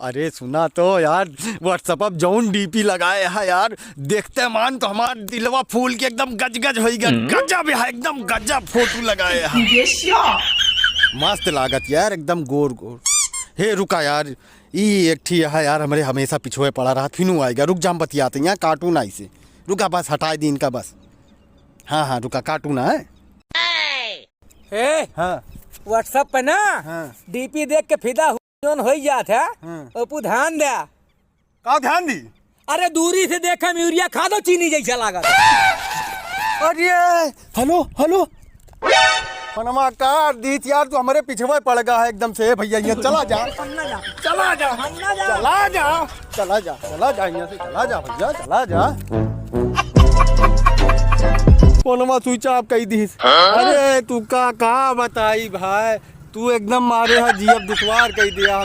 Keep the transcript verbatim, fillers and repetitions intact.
अरे सुना तो यार, WhatsApp अब जौन डीपी लगाए है यार, देखते मान तो हमार दिलवा फूल के एकदम गजगज होई गया। हम्म। गजब है, एकदम गजब फोटो लगाए है। मस्त लागत यार, एकदम गोर गोर। हे रुका यार, ई एक ठी है यार, हमरे हमेशा पिछुए पड़ा रहा, फिनू आएगा। रुक जा, हम बतियाते हैं, यहाँ काटू ना इसे। रुका, बस हटाए दी इनका बस। हाँ हाँ, रुका, काटू ना है। ए, हाँ। WhatsApp पे ना हाँ। डीपी देख के फिदा हु-, जौन होई जात है, हाँ। ओपू ध्यान दे। का ध्यान दी? अरे दूरी से देखे में यूरिया खादो चीनी जैसा लागत। अरे, हेलो, हेलो। फोनमा काट दी यार, तू हमरे पिछवा पड़ गया है एकदम से। ए भैया, यहाँ चला जा। हम ना जा। चला जा। हम ना जा। चला जा। चला जा, चला जा, यहाँ से चला जा भैया, चला जा। फोनमा switch off कई दी। अरे तू का, का बताई भाई, तू एकदम मारे हा जियब दुश्वार कई दिया।